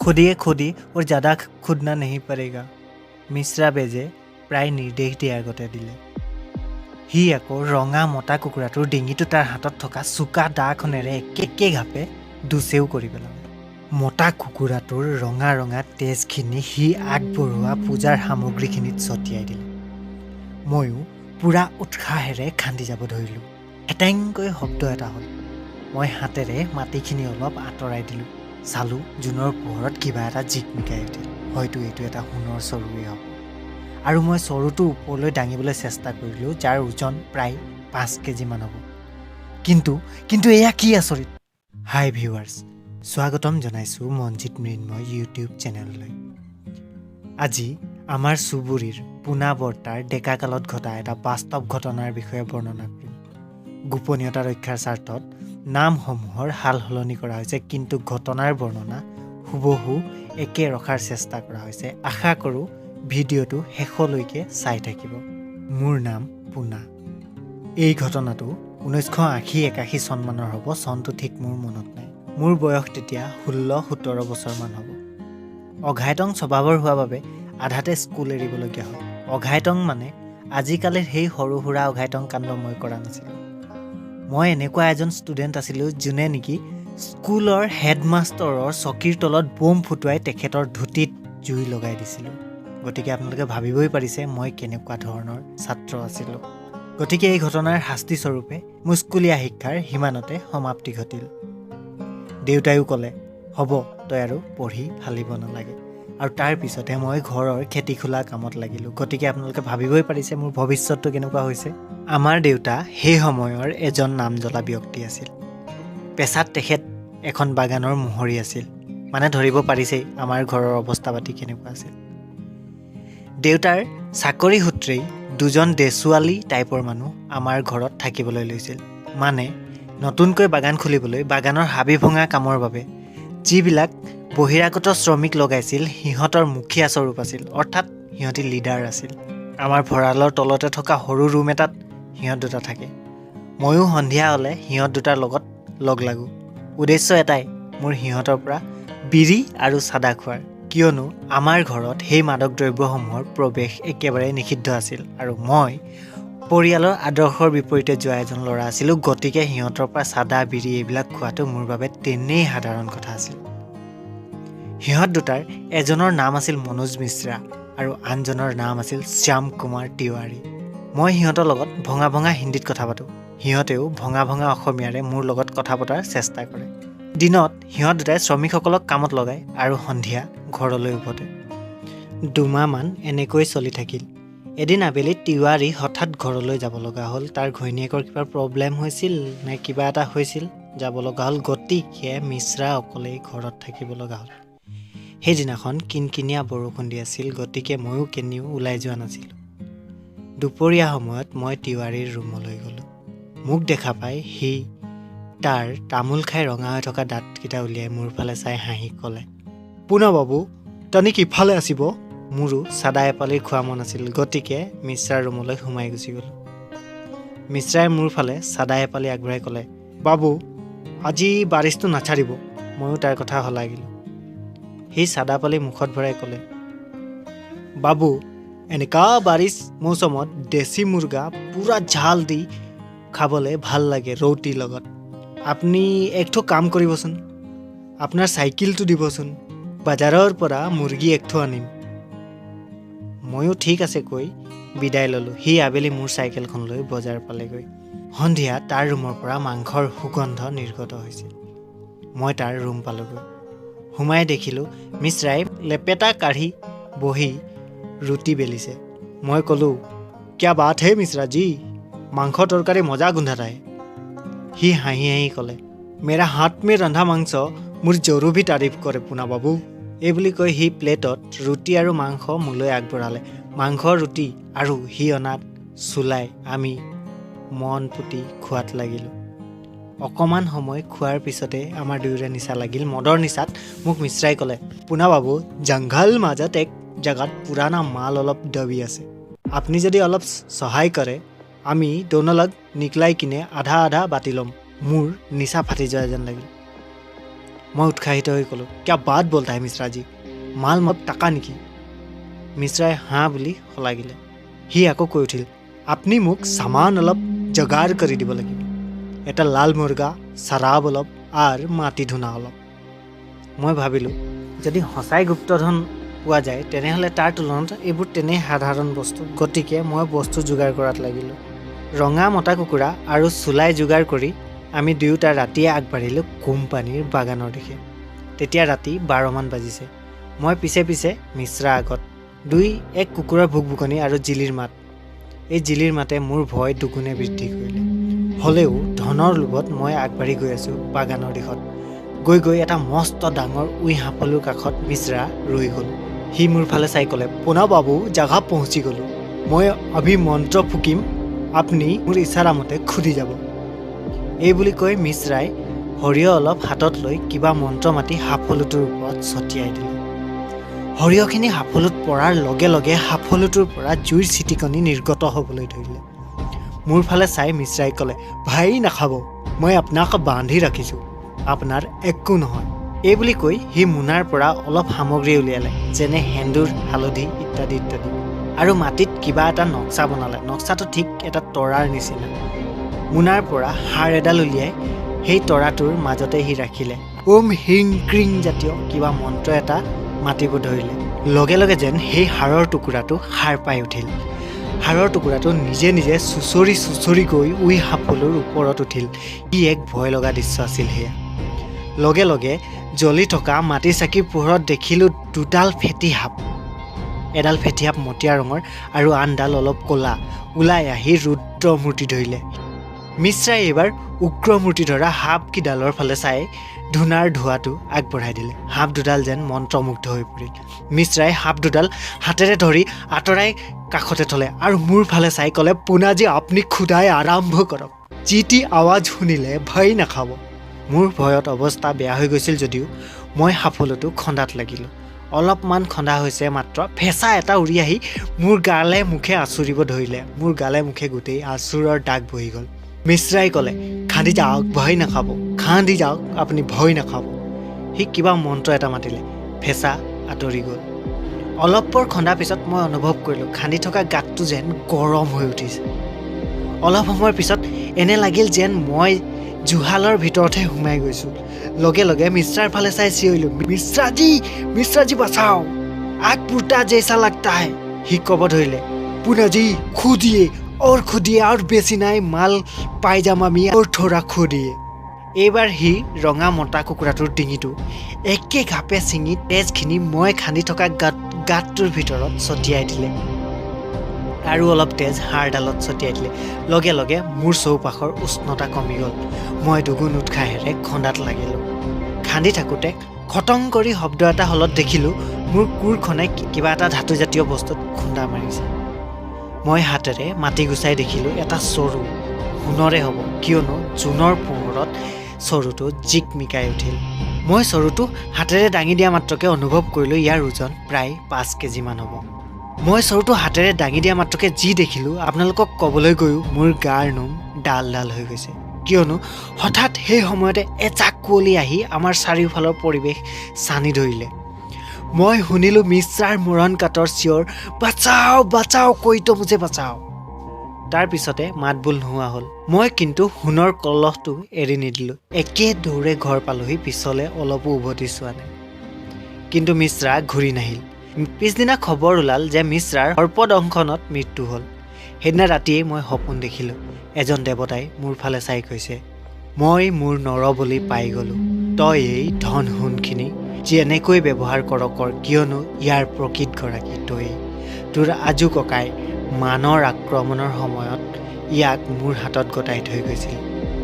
खुदिए खुदी और ज़्यादा खुदना नहीं पड़ेगा। মিশ্ৰা বেজে প্ৰায় নিৰ্দেশ দিয়াৰ আগতে দিলে। সি আকৌ ৰঙা মতা কুকুৰাটোৰ ডিঙিটো তাৰ হাতত থকা চোকা দাখনেৰে একে ঘাপে দুচেও কৰি পেলালে। মতা কুকুৰাটোৰ ৰঙা ৰঙা তেজখিনি সি আগবঢ়োৱা পূজাৰ সামগ্ৰীখিনিত ছটিয়াই দিলে। ময়ো পূৰা উৎসাহেৰে খান্দি যাব ধৰিলোঁ। এটেংকৈ শব্দ এটা হ'ল। মই হাতেৰে মাটিখিনি অলপ আঁতৰাই দিলোঁ। চালোঁ, জোনৰ পোহৰত কিবা এটা জিকমিকাই উঠিল। হয়তো এইটো এটা সোণৰ চৰুৱেই হ'ব। আৰু মই চৰুটো ওপৰলৈ দাঙিবলৈ চেষ্টা কৰিলোঁ, যাৰ ওজন প্ৰায় 5 কেজিমান হ'ব। কিন্তু কিন্তু এয়া কি আচৰিত! হাই ভিউৱাৰ্ছ, স্বাগতম জনাইছোঁ মনজিত মৃন্ময় ইউটিউব চেনেললৈ। আজি আমাৰ চুবুৰীৰ পোনা বৰ্তাৰ ডেকাকালত ঘটা এটা বাস্তৱ ঘটনাৰ বিষয়ে বৰ্ণনা কৰিম। গোপনীয়তা ৰক্ষাৰ স্বাৰ্থত নামসমূহৰ সাল সলনি কৰা হৈছে, কিন্তু ঘটনাৰ বৰ্ণনা হুবহু একে ৰখাৰ চেষ্টা কৰা হৈছে। আশা কৰোঁ ভিডিঅ'টো শেষলৈকে চাই থাকিব। মোৰ নাম পোনা। এই ঘটনাটো 1980-81 চনমানৰ হ'ব। চনটো ঠিক মোৰ মনত নাই। মোৰ বয়স তেতিয়া 16-17 বছৰমান হ'ব। অঘাইটং স্বভাৱৰ হোৱা বাবে আধাতে স্কুল এৰিবলগীয়া হ'ল। অঘাইটং মানে আজিকালিৰ সেই সৰু সুৰা অঘাইটং কাণ্ড মই কৰা নাছিলোঁ। মই এনেকুৱা এজন ষ্টুডেণ্ট আছিলোঁ, যোনে নেকি স্কুলৰ হেডমাষ্টৰৰ চকীৰ তলত বোম ফুটুৱাই তেখেতৰ ধুতিত জুই লগাই দিছিলোঁ। গতিকে আপোনালোকে ভাবিবই পাৰিছে মই কেনেকুৱা ধৰণৰ ছাত্ৰ আছিলোঁ। গতিকে এই ঘটনাৰ শাস্তিস্বৰূপে মোৰ স্কুলীয়া শিক্ষাৰ সিমানতে সমাপ্তি ঘটিল। দেউতাইও ক'লে, "হ'ব, তই আৰু পঢ়ি ফালিব নালাগে।" আৰু তাৰ পিছতে মই ঘৰৰ খেতি খোলা কামত লাগিলোঁ। গতিকে আপোনালোকে ভাবিবই পাৰিছে মোৰ ভৱিষ্যতটো কেনেকুৱা হৈছে। আমাৰ দেউতা সেই সময়ৰ এজন নামজ্বলা ব্যক্তি আছিল। পেছাত তেখেত এখন বাগানৰ মহৰী আছিল। মানে ধৰিব পাৰিছেই আমাৰ ঘৰৰ অৱস্থা পাতি কেনেকুৱা আছিল। দেউতাৰ চাকৰি সূত্ৰেই দুজন দেচোৱালী টাইপৰ মানুহ আমাৰ ঘৰত থাকিবলৈ লৈছিল। মানে নতুনকৈ বাগান খুলিবলৈ বাগানৰ হাবি ভঙা কামৰ বাবে যিবিলাক বহিৰাগত শ্ৰমিক লগাইছিল, সিহঁতৰ মুখীয়া স্বৰূপ আছিল, অৰ্থাৎ সিহঁতি লিডাৰ আছিল। আমাৰ ভঁৰালৰ তলতে থকা সৰু ৰুম এটাত সিহঁত দুটা থাকে। ময়ো সন্ধিয়া হ'লে সিহঁত দুটাৰ লগত লগ লাগোঁ। উদ্দেশ্য এটাই মোৰ, সিহঁতৰ পৰা বিড়ি আৰু চাদা খোৱাৰ। কিয়নো আমাৰ ঘৰত সেই মাদক দ্ৰব্যসমূহৰ প্ৰৱেশ একেবাৰে নিষিদ্ধ আছিল আৰু মই পৰিয়ালৰ আদৰ্শৰ বিপৰীতে যোৱা এজন ল'ৰা আছিলোঁ। গতিকে সিহঁতৰ পৰা চাদা, বিড়ি এইবিলাক খোৱাটো মোৰ বাবে তেনেই সাধাৰণ কথা আছিল। সিহঁত দুটাৰ এজনৰ নাম আছিল মনোজ মিশ্ৰা আৰু আনজনৰ নাম আছিল শ্যাম কুমাৰ তিৱাৰী। মই সিহঁতৰ লগত ভঙা ভঙা হিন্দীত কথা পাতোঁ। সিহঁতেও ভঙা ভঙা অসমীয়াৰে মোৰ লগত কথা পতাৰ চেষ্টা কৰে। দিনত সিহঁত দুটাই শ্ৰমিকসকলক কামত লগায় আৰু সন্ধিয়া ঘৰলৈ উভতে। 2 মাহমান এনেকৈ চলি থাকিল। এদিন আবেলি তিৱাৰী হঠাৎ ঘৰলৈ যাব লগা হ'ল। তাৰ ঘৈণীয়েকৰ কিবা প্ৰব্লেম হৈছিল নে কিবা এটা হৈছিল, যাব লগা হ'ল। গতিকে মিশ্ৰা অকলেই ঘৰত থাকিব লগা হ'ল। সেইদিনাখন কিনকিনীয়া বৰষুণ দি আছিল, গতিকে ময়ো কেনিও ওলাই যোৱা নাছিলোঁ। দুপৰীয়া সময়ত মই তিৱাৰীৰ ৰুমলৈ গ'লোঁ। মোক দেখা পাই সি তাৰ তামোল খাই ৰঙা হৈ থকা দাঁতকেইটা উলিয়াই মোৰ ফালে চাই হাঁহি ক'লে, "পোনা বাবু, তনিক ইফালে আসিব।" মোৰো চাদা এপালি খোৱা মন আছিল, গতিকে মিশ্ৰাৰ ৰুমলৈ সোমাই গুচি গ'লোঁ। মিশ্ৰাই মোৰ ফালে চাদা এপালি আগবঢ়াই ক'লে, "বাবু, আজি বাৰিছটো নাছাৰিব।" ময়ো তাৰ কথা শলাগিলোঁ। সি চাদা পালি মুখত ভৰাই ক'লে, "বাবু, এনেকা বাৰিছ মৌচমত দেশী মুৰ্গা পূৰা ঝাল দি খাবলৈ ভাল লাগে ৰুটিৰ লগত। আপুনি একঠো কাম কৰিবচোন, আপোনাৰ চাইকেলটো দিবচোন, বজাৰৰ পৰা মুৰ্গী একঠো আনিম।" ময়ো ঠিক আছে কৈ বিদায় ল'লোঁ। সি আবেলি মোৰ চাইকেলখন লৈ বজাৰ পালেগৈ। সন্ধিয়া তাৰ ৰুমৰ পৰা মাংসৰ সুগন্ধ নিৰ্গত হৈছিল। মই তাৰ ৰুম পালোগৈ। সোমাই দেখিলোঁ মিশ্ৰাই লেপেটা কাঢ়ি বহি ৰুটি বেলিছে। মই ক'লোঁ, "क्या बात है মিশ্ৰাজী, মাংস তৰকাৰী মজা গোন্ধাता है।" সি হাঁহি হাঁহি ক'লে, "मेरा हाथ में ৰন্ধা মাংস মোৰ জৰু भी तारीफ কৰে পোনা বাবু।" এই বুলি কৈ সি প্লেটত ৰুটি আৰু মাংস মোলৈ আগবঢ়ালে। মাংস, ৰুটি আৰু সি অনাত চুলাই আমি মন পুতি খোৱাত লাগিলোঁ। অকণমান সময় খোৱাৰ পিছতে আমাৰ দুয়োৰে নিচা লাগিল। মদৰ নিচাত মোক মিশ্ৰাই ক'লে, "পোনা বাবু, জংঘল মাজত এক জেগাত পুৰাণা মাল অলপ দবি আছে। আপুনি যদি অলপ সহায় কৰে, আমি দোনো লগ নিকলাই কিনে আধা আধা বাতি ল'ম।" মোৰ নিচা ফাটি যোৱা যেন লাগিল। মই উৎসাহিত হৈ ক'লোঁ, "क्या बात बोलता है মিশ্ৰাজী, মাল মত টাকা নেকি?" মিশ্ৰাই হাঁ বুলি শলাগিলে। সি আকৌ কৈ উঠিল, "আপুনি মোক চামান অলপ যোগাৰ কৰি দিব লাগিব। এটা লাল মুৰ্গা, চাৰাব অলপ আৰু মাটি ধূনা অলপ।" মই ভাবিলোঁ, যদি সঁচাই গুপ্তধন পোৱা যায়, তেনেহ'লে তাৰ তুলনাত এইবোৰ তেনেই সাধাৰণ বস্তু। গতিকে মই বস্তু যোগাৰ কৰাত লাগিলোঁ। ৰঙা মতা কুকুৰা আৰু চুলাই যোগাৰ কৰি আমি দুয়োটা ৰাতিয়ে আগবাঢ়িলোঁ কোম্পানীৰ বাগানৰ দিশে। তেতিয়া ৰাতি 12মান বাজিছে। মই পিছে পিছে, মিশ্ৰা আগত। দুই এক কুকুৰৰ ভুকভুকনি আৰু জিলিৰ মাত। এই জিলিৰ মাতে মোৰ ভয় দুগুণে বৃদ্ধি কৰিলে। হ'লেও ধনৰ লোভত মই আগবাঢ়ি গৈ আছোঁ বাগানৰ দিশত। গৈ গৈ এটা মস্ত ডাঙৰ উঁই হাঁফলুৰ কাষত মিশ্ৰা ৰৈ গ'ল। সি মোৰ ফালে চাই ক'লে, "পোনা বাবু, জাগা পहुঁচি গ'লোঁ। মই अभी মন্ত্ৰ ফুকিম, আপুনি মোৰ ইচাৰা মতে খুদি যাব।" এই বুলি কৈ মিশ্ৰাই সৰিয়হ অলপ হাতত লৈ কিবা মন্ত্ৰ মাতি হাঁফলুটোৰ ওপৰত ছটিয়াই দিলে। সৰিয়হখিনি হাঁফলুত পৰাৰ লগে লগে হাঁফলুটোৰ পৰা জুইৰ ছিটিকনি নিৰ্গত হ'বলৈ ধৰিলে। মোৰ ফালে চাই মিশ্ৰাই ক'লে, "ভয় নাখাব, মই আপোনাক বান্ধি ৰাখিছোঁ, আপোনাৰ একো নহয়।" এই বুলি কৈ সি মোনাৰ পৰা অলপ সামগ্ৰী উলিয়ালে, যেনে সেন্দুৰ, হালধি ইত্যাদি ইত্যাদি, আৰু মাটিত কিবা এটা নক্সা বনালে। নক্সাটো ঠিক এটা তৰাৰ নিচিনা। মোনাৰ পৰা হাৰ এডাল উলিয়াই সেই তৰাটোৰ মাজতে সি ৰাখিলে। ওম হিং ক্ৰিং জাতীয় কিবা মন্ত্ৰ এটা মাতিব ধৰিলে। লগে লগে যেন সেই হাড়ৰ টুকুৰাটো সাৰ পাই উঠিল। হাড়ৰ টুকুৰাটো নিজে নিজে চুঁচৰি চুঁচৰি গৈ উঁই হাঁফলুৰ ওপৰত উঠিল। ই এক ভয় লগা দৃশ্য আছিল সেয়া। লগে লগে জ্বলি থকা মাটিৰ চাকিৰ পোহৰত দেখিলোঁ দুডাল ফেটি সাপ, এডাল ফেটি সাপ মটীয়া ৰঙৰ আৰু আনডাল অলপ ক'লা, ওলাই আহি ৰুদ্ৰ মূৰ্তি ধৰিলে। মিশ্ৰাই এইবাৰ উগ্ৰ মূৰ্তি ধৰা সাপকেইডালৰ ফালে চাই ধূনাৰ ধোঁৱাটো আগবঢ়াই দিলে। সাপ দুডাল যেন মন্ত্ৰমুগ্ধ হৈ পৰিল। মিশ্ৰাই সাপ দুডাল হাতেৰে ধৰি আঁতৰাই কাষতে থ'লে আৰু মোৰ ফালে চাই ক'লে, "পোনাজী, আপুনি খুদাই আৰম্ভ কৰক। যি টি আৱাজ শুনিলে ভয় নাখাব।" মোৰ ভয়ত অৱস্থা বেয়া হৈ গৈছিল যদিও মই সাফলটো খন্দাত লাগিলোঁ। অলপমান খন্দা হৈছে মাত্ৰ, ফেঁচা এটা উৰি আহি মোৰ গালে মুখে আঁচুৰিব ধৰিলে। মোৰ গালে মুখে গোটেই আঁচোৰৰ দাগ বহি গ'ল। মিশ্ৰাই ক'লে, "খান্দি যাওক, ভয় নাখাব, খান্দি যাওক আপুনি, ভয় নাখাব।" সি কিবা মন্ত্ৰ এটা মাতিলে। ফেঁচা আঁতৰি গ'ল। অলপ পৰ খন্দাৰ পিছত মই অনুভৱ কৰিলোঁ, খান্দি থকা গাঁতটো যেন গৰম হৈ উঠিছে। অলপ সময়ৰ পিছত এনে লাগিল যেন মই জুহালৰ ভিতৰতহে সোমাই গৈছোঁ। লগে লগে মিশ্ৰাৰ ফালে চাই চিঞৰিলোঁ, "মিশ্ৰাজী, মিশ্ৰাজী, बचाओ, आग पुरता जैसा लगता है।" সি ক'ব ধৰিলে, "পোনাজী, খুদিয়ে और খুদিয়ে, আৰু বেছি নাই, মাল পাই যাম আমি, और थोड़ा খুদিয়ে।" এইবাৰ সি ৰঙা মতা কুকুৰাটোৰ ডিঙিটো একে ঘাপে ছিঙি তেজখিনি মই খান্দি থকা গাঁতটোৰ ভিতৰত ছটিয়াই দিলে আৰু অলপ তেজ হাড়ডালত ছটিয়াই দিলে। লগে লগে মোৰ চৌপাশৰ উষ্ণতা কমি গ'ল। মই দুগুণ উৎসাহেৰে খন্দাত লাগিলোঁ। খান্দি থাকোঁতে খটং কৰি শব্দ এটা হ'লত দেখিলোঁ, মোৰ কোৰখনে কিবা এটা ধাতুজাতীয় বস্তুত খুন্দা মাৰিছে। মই হাতেৰে মাটি গুচাই দেখিলোঁ, এটা চৰু। সোণৰে হ'ব, কিয়নো জোনৰ পোহৰত চৰুটো জিকমিকাই উঠিল। মই চৰুটো হাতেৰে দাঙি দিয়া মাত্ৰকে অনুভৱ কৰিলোঁ, ইয়াৰ ওজন প্ৰায় 5 কেজিমান হ'ব। মই চৰুটো হাতেৰে দাঙি দিয়া মাত্ৰকে যি দেখিলোঁ, আপোনালোকক ক'বলৈ গৈও মোৰ গাৰ নোম ডাল ডাল হৈ গৈছে। কিয়নো হঠাৎ সেই সময়তে এজাক কুঁৱলী আহি আমাৰ চাৰিওফালৰ পৰিৱেশ ছানি ধৰিলে। মই শুনিলোঁ মিশ্ৰাৰ মৰণ কাতৰ চিঞৰ, "बचाओ, बचाओ, कोई तो मुझे बचाओ।" তাৰ পিছতে মাত বোল নোহোৱা হ'ল। মই কিন্তু সোণৰ কলহটো এৰি নিদিলোঁ। একে দৌৰে ঘৰ পালোহি, পিছলে অলপো উভতি চোৱা নাই। কিন্তু মিশ্ৰা ঘূৰি নাহিল। পিছদিনা খবৰ ওলাল যে মিশ্ৰাৰ সৰ্পদংশনত মৃত্যু হ'ল। সেইদিনা ৰাতিয়েই মই সপোন দেখিলোঁ, এজন দেৱতাই মোৰ ফালে চাই কৈছে, "মই মোৰ নৰবলি পাই গ'লোঁ। তই এই ধন সোণখিনি যেনেকৈ ব্যৱহাৰ কৰ কৰ, কিয়নো ইয়াৰ প্ৰকৃত গৰাকী তয়েই। তোৰ আজু ককাই মানৰ আক্ৰমণৰ সময়ত ইয়াক মোৰ হাতত গতাই থৈ গৈছিল।"